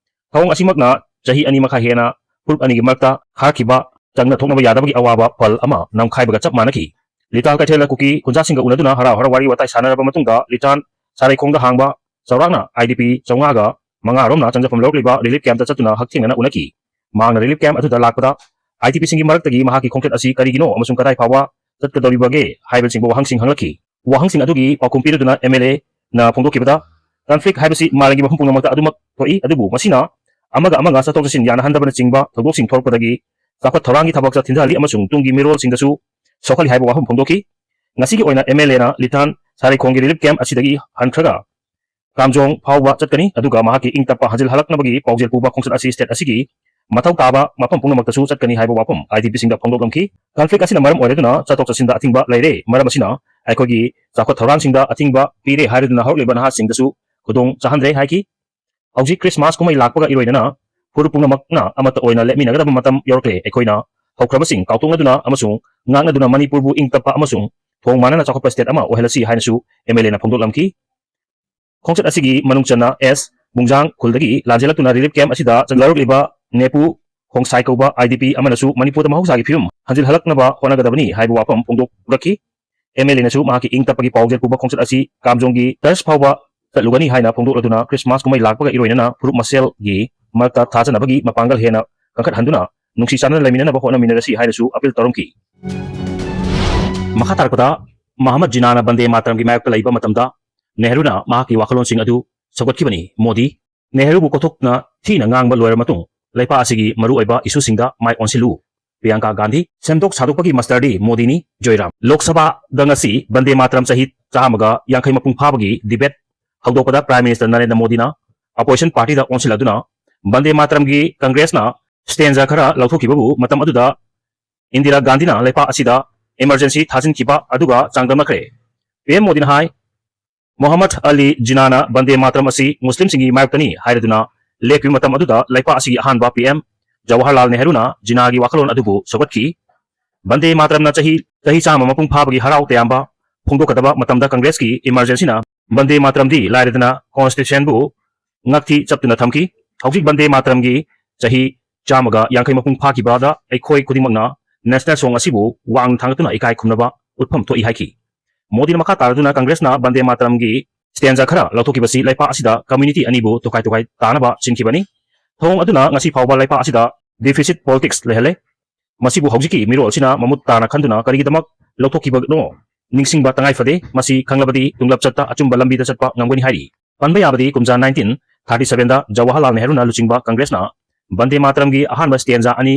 ꯊꯧꯑꯣꯡ ꯑꯁꯤꯃꯛꯅ ꯆꯍꯤ ꯑꯅꯤ ꯃꯈꯥꯏ ꯍꯦꯟꯅ ꯐꯨꯔꯨꯞ ꯑꯅꯤꯒꯤ ꯃꯔꯛꯇ ꯈꯥꯔꯛꯈꯤꯕ ꯆꯪꯅ ꯊꯣꯛꯅꯕ ꯌꯥꯗꯕꯒꯤ ꯑꯋꯥꯕ ꯄꯜ ꯑꯃ ꯅꯝꯈꯥꯏꯕꯒ ꯆꯞ ꯃꯥꯟꯅꯈꯤ꯫ ꯂꯤꯇꯥꯟ ꯀꯩꯊꯦꯜꯗ ꯀꯨꯀꯤ ꯈꯨꯟꯖꯥꯁꯤꯡꯒ ꯎꯅꯗꯨꯅ ꯍꯔꯥꯎ ꯍꯔꯥꯎ ꯋꯥꯔꯤ ꯋꯥꯇꯥꯏ ꯁꯥꯟꯅꯔꯕ ꯃꯇꯨꯡꯗ ꯂꯤꯇꯥꯟ ꯁꯥꯔꯩꯈꯣꯡꯗ ꯍꯥꯡꯕ ꯆꯥꯎꯔꯥꯛꯅ I D P ꯆꯥꯝꯃꯉꯥꯒ ꯃꯉꯥ ꯔꯣꯝꯅ ꯆꯪꯖꯐꯝ ꯂꯧꯔꯛꯂꯤꯕ relief camp ꯇ ꯆꯠꯇꯨꯅ ꯍꯛꯊꯦꯡꯅꯅ ꯎꯅꯈꯤ꯫ ꯃꯍꯥꯛꯅ relief camp ꯑꯗꯨꯗ ꯂꯥꯛꯄꯗ I D P ꯁꯤꯡꯒꯤ ꯃꯔꯛꯇꯒꯤ ꯃꯍꯥꯛꯀꯤ ꯈꯣꯡꯆꯠ ꯑꯁꯤ ꯀꯔꯤꯒꯤꯅꯣ ꯑꯃꯁꯨꯡ ꯀꯗꯥꯏ ꯐꯥꯎꯕ ꯆꯠꯀꯗꯧꯔꯤꯕꯒꯦ ꯍꯥꯏꯕꯅꯆꯤꯡꯕ ꯋꯥꯍꯪꯁꯤꯡ ꯍꯪꯂꯛꯈꯤ꯫ ꯋꯥꯍꯪꯁꯤꯡ ꯑꯗꯨꯒꯤ ꯄꯥꯎꯈꯨꯝ ꯄꯤꯔꯗꯨꯅ M L A ꯅ ꯐꯣꯡꯗꯣꯛꯈꯤꯕꯗ, conflict ꯍꯥꯏꯕꯁꯤ ꯃꯥꯂꯦꯝꯒꯤ ꯃꯐꯝ ꯄꯨꯝꯅꯃꯛꯇ ꯑꯗꯨꯃꯛ ꯊꯣꯛꯏ, ꯑꯗꯨꯕꯨ ꯃꯁꯤꯅ ꯑꯃꯒ ꯑꯃꯒ ꯆꯠꯊꯣꯛ ꯆꯠꯁꯤꯟ ꯌꯥꯅꯍꯟꯗꯕꯅꯆꯤꯡꯕ ꯊꯧꯗꯣꯛꯁꯤꯡ ꯊꯣꯛꯂꯛꯄꯗꯒꯤ ꯆꯥꯎꯈꯠ ꯊꯧꯔꯥꯡꯒꯤ ꯊꯕꯛꯇ ꯊꯤꯟꯊꯍꯜꯂꯤ ꯑꯃꯁꯨꯡ ꯇꯨꯡꯒꯤ ꯃꯤꯔꯣꯜꯁꯤꯡꯗꯁꯨ ꯁꯣꯛꯍꯜꯂꯤ ꯍꯥꯏꯕ ꯋꯥꯐꯝ ꯐꯣꯡꯗꯣꯛꯈꯤ꯫ ꯉꯁꯤꯒꯤ ꯑꯣꯏꯅ M L A ꯅ ꯂꯤꯇꯥꯟ ꯁꯥꯔꯩꯈꯣꯡꯒꯤ relief camp ꯑꯁꯤꯗꯒꯤ ꯍꯟꯈ꯭ꯔꯒ ꯀꯥꯝꯖꯣꯡ ꯐꯥꯎꯕ ꯆꯠꯀꯅꯤ, ꯑꯗꯨꯒ ꯃꯍꯥꯛꯀꯤ ꯏꯪ ꯇꯞꯄ ꯍꯟꯖꯤꯜ ꯍꯜꯂꯛꯅꯕꯒꯤ ꯄꯥꯎꯖꯦꯜ ꯄꯨꯕ ꯈꯣꯡꯆꯠ ꯑꯁꯤ state ꯑꯁꯤꯒꯤ ꯃꯊꯧ ꯇꯥꯕ ꯃꯐꯝ ꯄꯨꯝꯅꯃꯛꯇꯁꯨ ꯆꯠꯀꯅꯤ ꯍꯥꯏꯕ ꯋꯥꯐꯝ I D P ꯁꯤꯡꯗ ꯐꯣꯡꯗꯣꯛꯂꯝꯈꯤ꯫ Conflict ꯑꯁꯤꯅ ꯃꯔꯝ ꯑꯣꯏꯔꯗꯨꯅ ꯆꯠꯊꯣꯛ ꯆꯠꯁꯤꯟꯗ ꯑꯊꯤꯡꯕ ꯂꯩꯔꯦ, ꯃꯔꯝ ꯑꯁꯤꯅ ꯑꯩꯈꯣꯏꯒꯤ ꯆꯥꯎꯈꯠ ꯊꯧꯔꯥꯡꯁꯤꯡꯗ ꯑꯊꯤꯡꯕ ꯄꯤꯔꯦ ꯍꯥꯏꯔꯗꯨꯅ ꯍꯧꯔꯛꯂꯤꯕ ꯅꯍꯥꯁꯤꯡꯗꯁꯨ ꯈꯨꯗꯣꯡ ꯆꯥꯍꯟꯗ꯭ꯔꯦ ꯍꯥꯏꯈꯤ꯫ ꯍꯧꯖꯤꯛ Christmas ꯀꯨꯝꯍꯩ ꯂꯥꯛꯄꯒ ꯏꯔꯣꯏꯅꯅ ꯐꯨꯔꯨꯞ ꯄꯨꯝꯅꯃꯛꯅ ꯑꯃꯠꯇ ꯑꯣꯏꯅ ꯂꯦꯞꯃꯤꯟꯅꯒꯗꯕ ꯃꯇꯝ ꯌꯧꯔꯛꯂꯦ꯫ ꯑꯩꯈꯣꯏꯅ ꯍꯧꯈ꯭ꯔꯕꯁꯤꯡ ꯀꯥꯎꯊꯣꯛꯅꯗꯨꯅ ꯑꯃꯁꯨꯡ ꯉꯥꯛꯅꯗꯨꯅ ꯃꯅꯤꯄꯨꯔꯕꯨ ꯏꯪ ꯇꯞꯄ ꯑꯃꯁꯨꯡ ꯊꯣꯡ ꯃꯥꯟꯅꯅ ꯆꯥꯎꯈꯠꯄ state ꯑꯃ ꯑꯣꯏꯍꯜꯂꯁꯤ ꯍꯥꯏꯅꯁꯨ M L A ꯅ ꯐꯣꯡꯗꯣꯛꯂꯝꯈꯤ꯫ ꯈꯣꯡꯆꯠ ꯑꯁꯤꯒꯤ ꯃꯅꯨꯡ ꯆꯟꯅ S ꯕꯨꯡꯖꯥꯡ ꯈꯨꯜꯗꯒꯤ ꯂꯥꯟꯖꯦꯜꯂꯛꯇꯨꯅ relief camp ꯑꯁꯤꯗ ꯆꯪꯂꯛꯂꯤꯕ ꯅꯦꯄꯨ ꯈꯣꯡꯁꯥꯏ ꯀꯧꯕ I D P ꯑꯃꯅꯁꯨ ꯃꯅꯤꯄꯨꯔꯗ ꯃꯍꯧꯁꯥꯒꯤ ꯐꯤꯕꯝ ꯍꯟꯖꯤꯜꯍꯜꯂꯛꯅꯕ ꯍꯣꯠꯅꯒꯗꯕꯅꯤ ꯍꯥꯏꯕ ꯋꯥꯐꯝ ꯐꯣꯡꯗꯣꯛꯂꯛꯈꯤ꯫ M L A ꯅꯁꯨ ꯃꯍꯥꯛꯀꯤ ꯏꯪ ꯇꯞꯄꯒꯤ ꯄꯥꯎꯖꯦꯜ ꯄꯨꯕ ꯈꯣꯡꯆꯠ ꯑꯁꯤ ꯀꯥꯝꯖꯣꯡꯒꯤ turf ꯐꯥꯎꯕ ꯆꯠꯂꯨꯒꯅꯤ ꯍꯥꯏꯅ ꯐꯣꯡꯗꯣꯛꯂꯗꯨꯅ Christmas ꯀꯨꯝꯍꯩ ꯂꯥꯛꯄꯒ ꯏꯔꯣꯏꯅꯅ ꯐꯨꯔꯨꯞ ꯃꯁꯦꯜꯒꯤ ꯃꯔꯛꯇ ꯊꯥꯖꯅꯕꯒꯤ ꯃꯄꯥꯡꯒꯜ ꯍꯦꯟꯅ ꯀꯟꯈꯠꯍꯟꯗꯨꯅ ꯅꯨꯡꯁꯤ ꯆꯥꯟꯅꯅ ꯂꯩꯃꯤꯟꯅꯅꯕ ꯍꯣꯠꯅꯃꯤꯟꯅꯔꯁꯤ ꯍꯥꯏꯅꯁꯨ appeal ꯇꯧꯔꯝꯈꯤ꯫ ꯃꯈꯥ ꯇꯥꯔꯛꯄꯗ ꯃꯍꯃꯗ ꯖꯤꯅꯥꯅ ꯕꯟꯗꯦ ꯃꯥꯇꯔꯝꯒꯤ ꯃꯥꯌꯣꯛꯇ ꯂꯩꯕ ꯃꯇꯝꯗ ꯅꯦꯍꯔꯨꯅ ꯃꯍꯥꯛꯀꯤ ꯋꯥꯈꯜꯂꯣꯟꯁꯤꯡ ꯑꯗꯨ ꯁꯧꯒꯠꯈꯤꯕꯅꯤ꯫ ꯃꯣꯗꯤ, ꯅꯦꯍꯔꯨꯕꯨ ꯀꯣꯊꯣꯛꯅ ꯊꯤꯅ ꯉꯥꯡꯕ ꯂꯣꯏꯔꯕ ꯃꯇꯨꯡ, ꯂꯩꯄꯥꯛ ꯑꯁꯤꯒꯤ ꯃꯔꯨꯑꯣꯏꯕ ꯏꯁꯨꯁꯤꯡꯗ ꯃꯥꯏ ꯑꯣꯟꯁꯤꯜꯂꯨ꯫ ꯄ꯭ꯔꯤꯌꯥꯡꯀꯥ ꯒꯥꯟꯙꯤ, ꯁꯦꯝꯗꯣꯛ ꯁꯥꯗꯣꯛꯄꯒꯤ ꯃꯁꯇꯔꯗꯤ ꯃꯣꯗꯤꯅꯤ꯫ ꯖꯣꯏꯔꯥꯝ꯫ ꯂꯣꯛ ꯁꯚꯥꯗ ꯉꯁꯤ ꯕꯟꯗꯦ ꯃꯥꯇꯔꯝ ꯆꯍꯤ ꯆꯥꯝꯃꯒ ꯌꯥꯡꯈꯩ ꯃꯄꯨꯡ ꯐꯥꯕꯒꯤ debate ꯍꯧꯗꯣꯛꯄꯗ Prime Minister ꯅꯔꯦꯟꯗ꯭ꯔ ꯃꯣꯗꯤꯅ opposition partyꯗ ꯑꯣꯟꯁꯤꯜꯂꯗꯨꯅ ꯕꯟꯗꯦ ꯃꯥꯇꯔꯝꯒꯤ Congressꯅ stanza ꯈꯔ ꯂꯧꯊꯣꯛꯈꯤꯕꯕꯨ ꯃꯇꯝ ꯑꯗꯨꯗ ꯏꯟꯗꯤꯔꯥ ꯒꯥꯟꯙꯤꯅ ꯂꯩꯄꯥꯛ ꯑꯁꯤꯗ emergency ꯊꯥꯖꯤꯟꯈꯤꯕ ꯑꯗꯨꯒ ꯆꯥꯡꯗꯝꯅꯈ꯭ꯔꯦ꯫ P M ꯃꯣꯗꯤꯅ ꯍꯥꯏ, ꯃꯣꯍꯝꯃꯗ ꯑꯂꯤ ꯖꯤꯅꯥꯅ ꯕꯟꯗꯦ ꯃꯥꯇꯔꯝ ꯑꯁꯤ ꯃꯨꯁꯂꯤꯝꯁꯤꯡꯒꯤ ꯃꯥꯌꯣꯛꯇꯅꯤ ꯍꯥꯏꯔꯗꯨꯅ ꯂꯦꯞꯈꯤꯕ ꯃꯇꯝ ꯑꯗꯨꯗ ꯂꯩꯄꯥꯛ ꯑꯁꯤꯒꯤ ꯑꯍꯥꯟꯕ P M ꯖꯋꯥꯍꯔꯂꯥꯜ ꯅꯦꯍꯔꯨꯅ ꯖꯤꯅꯥꯒꯤ ꯋꯥꯈꯜꯂꯣꯟ ꯑꯗꯨꯕꯨ ꯁꯧꯒꯠꯈꯤ꯫ ꯕꯟꯗꯦ ꯃꯥꯇꯔꯝꯅ ꯆꯍꯤ, ꯆꯍꯤ ꯆꯥꯝꯃ ꯃꯄꯨꯡ ꯐꯥꯕꯒꯤ ꯍꯔꯥꯎ ꯇꯌꯥꯝꯕ ꯐꯣꯡꯗꯣꯛꯀꯗꯕ ꯃꯇꯝꯗ Congressꯀꯤ emergencyꯅ ꯕꯟꯗꯦ ꯃꯥꯇꯔꯝꯗꯤ ꯂꯥꯏꯔꯗꯅ constitutionꯕꯨ ꯉꯛꯊꯤ ꯆꯞꯇꯨꯅ ꯊꯝꯈꯤ꯫ ꯍꯧꯖꯤꯛ ꯕꯟꯗꯦ ꯃꯥꯇꯔꯝꯒꯤ ꯆꯍꯤ ꯆꯥꯝꯃꯒ ꯌꯥꯡꯈꯩ ꯃꯄꯨꯡ ꯐꯥꯈꯤꯕꯗ ꯑꯩꯈꯣꯏ ꯈꯨꯗꯤꯡꯃꯛꯅ national song ꯑꯁꯤꯕꯨ ꯋꯥꯡꯅ ꯊꯥꯡꯒꯠꯇꯨꯅ ꯏꯀꯥꯏ ꯈꯨꯝꯅꯕ ꯎꯠꯐꯝ ꯊꯣꯛꯏ ꯍꯥꯏꯈꯤ꯫ ꯃꯣꯗꯤꯅ ꯃꯈꯥ ꯇꯥꯔꯗꯨꯅ ꯀꯪꯒ꯭ꯔꯦꯁꯅ ꯕꯟꯗꯦ ꯃꯥꯇꯔꯝꯒꯤ ꯁ꯭ꯇꯦꯟꯖꯥ ꯈꯔ ꯂꯧꯊꯣꯛꯈꯤꯕꯁꯤ ꯂꯩꯄꯥꯛ ꯑꯁꯤꯗ ꯀꯝꯃ꯭ꯌꯨꯅꯤꯇꯤ ꯑꯅꯤꯕꯨ ꯇꯣꯈꯥꯏ ꯇꯣꯈꯥꯏ ꯇꯥꯅꯕ ꯁꯤꯟꯈꯤꯕꯅꯤ꯫ ꯊꯧꯑꯣꯡ ꯑꯗꯨꯅ ꯉꯁꯤ ꯐꯥꯎꯕ ꯂꯩꯄꯥꯛ ꯑꯁꯤꯗ ꯗꯤꯐꯤꯁꯤꯠ ꯄꯣꯂꯤꯇꯤꯛꯁ ꯂꯩꯍꯜꯂꯦ꯫ ꯃꯁꯤꯕꯨ ꯍꯧꯖꯤꯛꯀꯤ ꯃꯤꯔꯣꯜ ꯑꯁꯤꯅ ꯃꯃꯨꯠ ꯇꯥꯅ ꯈꯟꯗꯨꯅ ꯀꯔꯤꯒꯤꯗꯃꯛ ꯂꯧꯊꯣꯛꯈꯤꯕꯅꯣ ꯅꯤꯡꯁꯤꯡꯕ ꯇꯉꯥꯏ ꯐꯗꯦ꯫ ꯃꯁꯤ ꯈꯪꯂꯕꯗꯤ ꯇꯨꯡꯂꯞ ꯆꯠꯇ ꯑꯆꯨꯝꯕ ꯂꯝꯕꯤꯗ ꯆꯠꯄ ꯉꯝꯒꯅꯤ ꯍꯥꯏꯔꯤ꯫ ꯄꯟꯕ ꯌꯥꯕꯗꯤ ꯀꯨꯝꯖꯥ ꯅꯥꯏꯟꯇꯤꯟ ꯊꯥꯔꯇꯤ ꯁꯚꯦꯟꯗ ꯖꯋꯥꯍꯔꯂꯥꯜ ꯅꯦꯍꯔꯨꯅ ꯂꯨꯆꯤꯡꯕ ꯀꯪꯒ꯭ꯔꯦꯁꯅ ꯕꯟꯗꯦ ꯃꯥꯇꯔꯝꯒꯤ ꯑꯍꯥꯟꯕ ꯁ꯭ꯇꯦꯟꯖꯥ ꯑꯅꯤ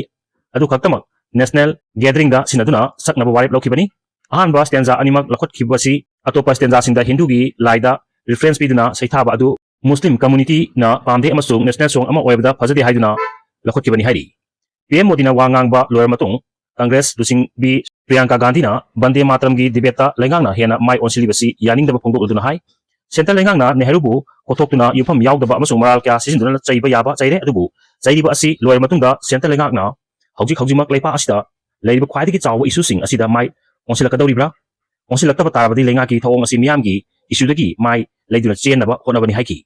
ꯑꯗꯨ ꯈꯛꯇꯃꯛ ꯅꯦꯁꯅꯦꯜ ꯒꯦꯗꯔꯤꯡꯗ ꯁꯤꯟꯅꯗꯨꯅ ꯁꯛꯅꯕ ꯋꯥꯔꯦꯞ ꯂꯧꯈꯤꯕꯅꯤ꯫ ꯑꯍꯥꯟꯕ ꯁ꯭ꯇꯦꯟꯖꯥ ꯑꯅꯤꯃꯛ ꯂꯧꯈꯠꯈꯤꯕꯁꯤ ꯑꯇꯣꯞꯄ ꯁ꯭ꯇꯦꯟꯖꯥꯁꯤꯡꯗ ꯍꯤꯟꯗꯨꯒꯤ ꯂꯥꯏꯗ ꯔꯤꯐꯔꯦꯟꯁ ꯄꯤꯗꯨꯅ ꯁꯩꯊꯥꯕ ꯑꯗꯨ ꯃꯨꯁꯂꯤꯝ ꯀꯝꯃ꯭ꯌꯨꯅꯤꯇꯤꯅ ꯄꯥꯝꯗꯦ ꯑꯃꯁꯨꯡ ꯅꯦꯁꯅꯦꯜ ꯁꯣꯡ ꯑꯃ ꯑꯣꯏꯕꯗ ꯐꯖꯗꯦ ꯍꯥꯏꯗꯨꯅ ꯂꯧꯈꯠꯈꯤꯕꯅꯤ ꯍꯥꯏꯔꯤ꯫ ꯄꯤ ꯑꯦꯝ ꯃꯣꯗꯤꯅ ꯋꯥ ꯉꯥꯡꯕ ꯂꯣꯏꯔ ꯃꯇꯨꯡ ꯀꯪꯒ꯭ꯔꯦꯁ ꯂꯨꯆꯤꯡꯕꯤ ꯄ꯭ꯔꯤꯌꯥꯡꯀꯥ ꯒꯥꯟꯙꯤꯅ ꯕꯟꯗꯦ ꯃꯥꯇꯔꯝꯒꯤ ꯗꯤꯕꯦꯠꯇ ꯂꯩꯉꯥꯛꯅ ꯍꯦꯟꯅ ꯃꯥꯏ ꯑꯣꯟꯁꯤꯜꯂꯤꯕꯁꯤ ꯌꯥꯅꯤꯡꯗꯕ ꯐꯣꯡꯗꯣꯛꯂꯗꯨꯅ ꯍꯥꯏ, ꯁꯦꯟꯇꯔ ꯂꯩꯉꯥꯛꯅ ꯅꯦꯍꯔꯨꯕꯨ ꯀꯣꯊꯣꯛꯇꯨꯅ ꯌꯨꯝꯐꯝ ꯌꯥꯎꯗꯕ ꯑꯃꯁꯨꯡ ꯃꯔꯥꯜ ꯀꯌꯥ ꯁꯤꯖꯤꯟꯗꯨꯅ ꯆꯩꯕ ꯌꯥꯕ ꯆꯩꯔꯦ, ꯑꯗꯨꯕꯨ ꯆꯩꯔꯤꯕ ꯑꯁꯤ ꯂꯣꯏꯔ ꯃꯇꯨꯡꯗ ꯁꯦꯟꯇꯔ ꯂꯩꯉꯥꯛꯅ ꯍꯧꯖꯤꯛ ꯍꯧꯖꯤꯛꯃꯛ ꯂꯩꯄꯥꯛ ꯑꯁꯤꯗ ꯂꯩꯔꯤꯕ ꯈ꯭ꯋꯥꯏꯗꯒꯤ ꯆꯥꯎꯕ ꯏꯁꯨꯁꯤꯡ ꯑꯁꯤꯗ ꯃꯥꯏ ꯑꯣꯟꯁꯤꯜꯂꯛꯀꯗꯧꯔꯤꯕ꯭ꯔꯥ? ꯑꯣꯟꯁꯤꯜꯂꯛꯇꯕ ꯇꯥꯔꯕꯗꯤ ꯂꯩꯉꯥꯛꯀꯤ ꯊꯧꯑꯣꯡ ꯑꯁꯤ ꯃꯤꯌꯥꯝꯒꯤ ꯏꯁꯨꯗꯒꯤ ꯃꯥꯏ ꯂꯩꯗꯨꯅ ꯆꯦꯟꯅꯕ ꯍꯣꯠꯅꯕꯅꯤ ꯍꯥꯏꯈꯤ꯫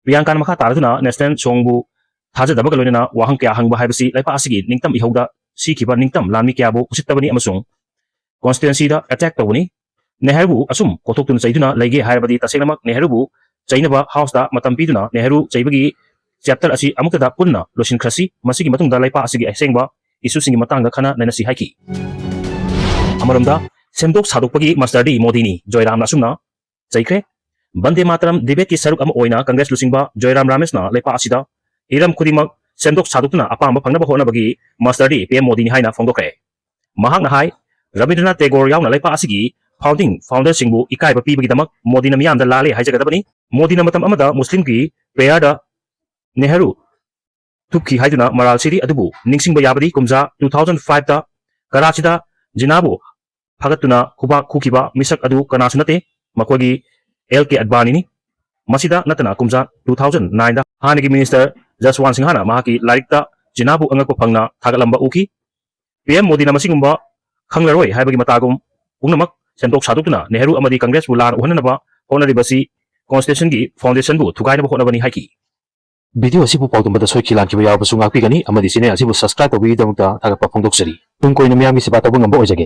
ꯄ꯭ꯔꯤꯌꯥꯡꯀꯥꯅ ꯃꯈꯥ ꯇꯥꯔꯗꯨꯅ ꯅꯦꯁꯅꯦꯜ ꯁꯣꯡꯕꯨ ꯊꯥꯖꯗꯕꯒ ꯂꯣꯏꯅꯅ ꯋꯥꯍꯪ ꯀꯌꯥ ꯍꯪꯕ ꯍꯥꯏꯕꯁꯤ ꯂꯩꯄꯥꯛ ꯑꯁꯤꯒꯤ ꯅꯤꯡꯇꯝ ꯏꯍꯧꯗ ꯁꯤꯈꯤꯕ ꯅꯤꯡꯇꯝ ꯂꯥꯟꯃꯤ ꯀꯌꯥꯕꯨ ꯎꯁꯤꯠꯇꯕꯅꯤ ꯑꯃꯁꯨꯡ ꯀꯣꯟꯁꯇꯤꯇ꯭ꯋꯦꯟꯁꯤꯗ ꯑꯦꯇꯦꯛ ꯇꯧꯕꯅꯤ꯫ ꯅꯦꯍꯔꯨꯕꯨ ꯑꯁꯨꯝ ꯀꯣꯊꯣꯛꯇꯨꯅ ꯆꯩꯗꯨꯅ ꯂꯩꯒꯦ ꯍꯥꯏꯔꯕꯗꯤ ꯇꯁꯦꯡꯅꯃꯛ ꯅꯦꯍꯔꯨꯕꯨ ꯆꯩꯅꯕ ꯍꯥꯎꯁꯇ ꯃꯇꯝ ꯄꯤꯗꯨꯅ ꯅꯦꯍꯔꯨ ꯆꯩꯕꯒꯤ ꯆꯦꯞꯇꯔ ꯑꯁꯤ ꯑꯃꯨꯛꯇꯗ ꯄꯨꯟꯅ ꯂꯣꯏꯁꯤꯟꯈ꯭ꯔꯁꯤ꯫ ꯃꯁꯤꯒꯤ ꯃꯇꯨꯡꯗ ꯂꯩꯄꯥꯛ ꯑꯁꯤꯒꯤ ꯑꯁꯦꯡꯕ ꯏꯁꯨꯁꯤꯡꯒꯤ ꯃꯇꯥꯡꯗ ꯈꯟꯅ ꯅꯩꯅꯁꯤ ꯍꯥꯏꯈꯤ꯫ ꯑꯃꯔꯣꯝꯗ ꯁꯦꯝꯗꯣꯛ ꯁꯥꯗꯣꯛꯄꯒꯤ ꯃꯥꯁꯇꯔꯗꯤ ꯃꯣꯗꯤꯅꯤ, ꯖꯣꯏꯔꯥꯝꯅ ꯑꯁꯨꯝꯅ ꯆꯩꯈ꯭ꯔꯦ꯫ ꯕꯟꯗꯦ ꯃꯥꯇꯔꯝ ꯗꯤꯕꯦꯠꯀꯤ ꯁꯔꯨꯛ ꯑꯃ ꯑꯣꯏꯅ ꯀꯪꯒ꯭ꯔꯦꯁ ꯂꯨꯆꯤꯡꯕ ꯖꯣꯏꯔꯥꯝ ꯔꯥꯃꯦꯁꯅ ꯂꯩꯄꯥꯛ ꯑꯁꯤꯗ ꯍꯤꯔꯝ ꯈꯨꯗꯤꯡꯃꯛ ꯁꯦꯝꯗꯣꯛ ꯁꯥꯗꯣꯛꯇꯨꯅ ꯑꯄꯥꯝꯕ ꯐꯪꯅꯕ ꯍꯣꯠꯅꯕꯒꯤ ꯃꯥꯁꯇꯔꯗꯤ ꯄꯤ ꯑꯦꯝ ꯃꯣꯗꯤꯅꯤ ꯍꯥꯏꯅ ꯐꯣꯡꯗꯣꯛꯈ꯭ꯔꯦ꯫ ꯃꯍꯥꯛꯅ ꯍꯥꯏ, ꯔꯕꯤꯟꯗ꯭ꯔꯅꯥꯊ ꯇꯦꯒꯣꯔ ꯌꯥꯎꯅ ꯂꯩꯄꯥꯛ ꯑꯁꯤꯒꯤ ꯐꯥꯎꯟꯗꯤꯡ ꯐꯥꯎꯟꯗꯔꯁꯤꯡꯕꯨ ꯏꯀꯥꯏꯕ ꯄꯤꯕꯒꯤꯗꯃꯛ ꯃꯣꯗꯤꯅ ꯃꯤꯌꯥꯝꯗ ꯂꯥꯜꯂꯦ ꯍꯥꯏꯖꯒꯗꯕꯅꯤ꯫ ꯃꯣꯗꯤꯅ ꯃꯇꯝ ꯑꯃꯗ ꯃꯨꯁꯂꯤꯝꯒꯤ ꯄ꯭ꯔꯦꯌꯔꯗ ꯅꯦꯍꯔꯨ ꯊꯨꯞꯈꯤ ꯍꯥꯏꯗꯨꯅ ꯃꯔꯥꯜ ꯁꯤꯔꯤ, ꯑꯗꯨꯕꯨ ꯅꯤꯡꯁꯤꯡꯕ ꯌꯥꯕꯗꯤ ꯀꯨꯝꯖꯥ ꯇꯨ ꯊꯥꯎꯖꯟ ꯐꯥꯏꯚꯇ ꯀꯔꯥꯆꯤꯗ ꯖꯤꯅꯥꯕꯨ ꯐꯥꯒꯠꯇꯨꯅ ꯈꯨꯕꯥꯛ ꯈꯨꯈꯤꯕ ꯃꯤꯁꯛ ꯑꯗꯨ ꯀꯅꯥꯁꯨ ꯅꯠꯇꯦ, ꯃꯈꯣꯏꯒꯤ ꯑꯦꯜ ꯀꯦ ꯑꯗꯕꯥꯅꯤꯅꯤ꯫ ꯃꯁꯤꯗ ꯅꯠꯇꯅ ꯀꯨꯝꯖꯥ ꯇꯨ ꯊꯥꯎꯖꯟ ꯅꯥꯏꯟꯗ ꯍꯥꯟꯅꯒꯤ ꯃꯤꯅꯤꯁꯇꯔ ꯖꯁꯋꯥꯟ ꯁꯤꯡꯍꯅ ꯃꯍꯥꯛꯀꯤ ꯂꯥꯏꯔꯤꯛꯇ ꯖꯤꯅꯥꯕꯨ ꯑꯉꯛꯄ ꯐꯪꯅ ꯊꯥꯒꯠꯂꯝꯕ ꯎꯈꯤ꯫ ꯄꯤ ꯑꯦꯝ ꯃꯣꯗꯤꯅ ꯃꯁꯤꯒꯨꯝꯕ ꯈꯪꯂꯔꯣꯏ ꯍꯥꯏꯕꯒꯤ ꯃꯇꯥꯒꯨꯝ ꯄꯨꯝꯅꯃꯛ ꯁꯦꯝꯗꯣꯛ ꯁꯥꯗꯣꯛꯇꯨꯅ ꯅꯦꯍꯔꯨ ꯑꯃꯗꯤ ꯀꯪꯒ꯭ꯔꯦꯁꯄꯨ ꯂꯥꯟ ꯎꯍꯟꯅꯅꯕ ꯍꯣꯠꯅꯔꯤꯕꯁꯤ ꯀꯣꯟꯁꯇꯤꯇ꯭ꯌꯨꯁꯟꯒꯤ ꯐꯥꯎꯟꯗꯦꯁꯟꯕꯨ ꯊꯨꯒꯥꯏꯅꯕ ꯍꯣꯠꯅꯕꯅꯤ ꯍꯥꯏꯈꯤ꯫ ꯚꯤꯗꯤꯑꯣ ꯑꯁꯤꯕꯨ ꯄꯥꯎꯗꯝꯕꯗ ꯁꯣꯏꯈꯤ ꯂꯥꯟꯈꯤꯕ ꯌꯥꯎꯔꯕꯁꯨ ꯉꯥꯛꯄꯤꯒꯅꯤ ꯑꯃꯗꯤ ꯆꯦꯅꯦꯜ ꯑꯁꯤꯕꯨ ꯁꯕꯁꯀ꯭ꯔꯥꯏꯕ ꯇꯧꯕꯤꯕꯒꯤꯗꯃꯛꯇ ꯊꯥꯒꯠꯄ ꯐꯣꯡꯗꯣꯛꯆꯔꯤ꯫ ꯇꯨꯡ ꯀꯣꯏꯅ ꯃꯤꯌꯥꯝꯒꯤ ꯁꯦꯕꯥ ꯇꯧꯕ ꯉꯝꯕ ꯑꯣꯏꯖꯒꯦ꯫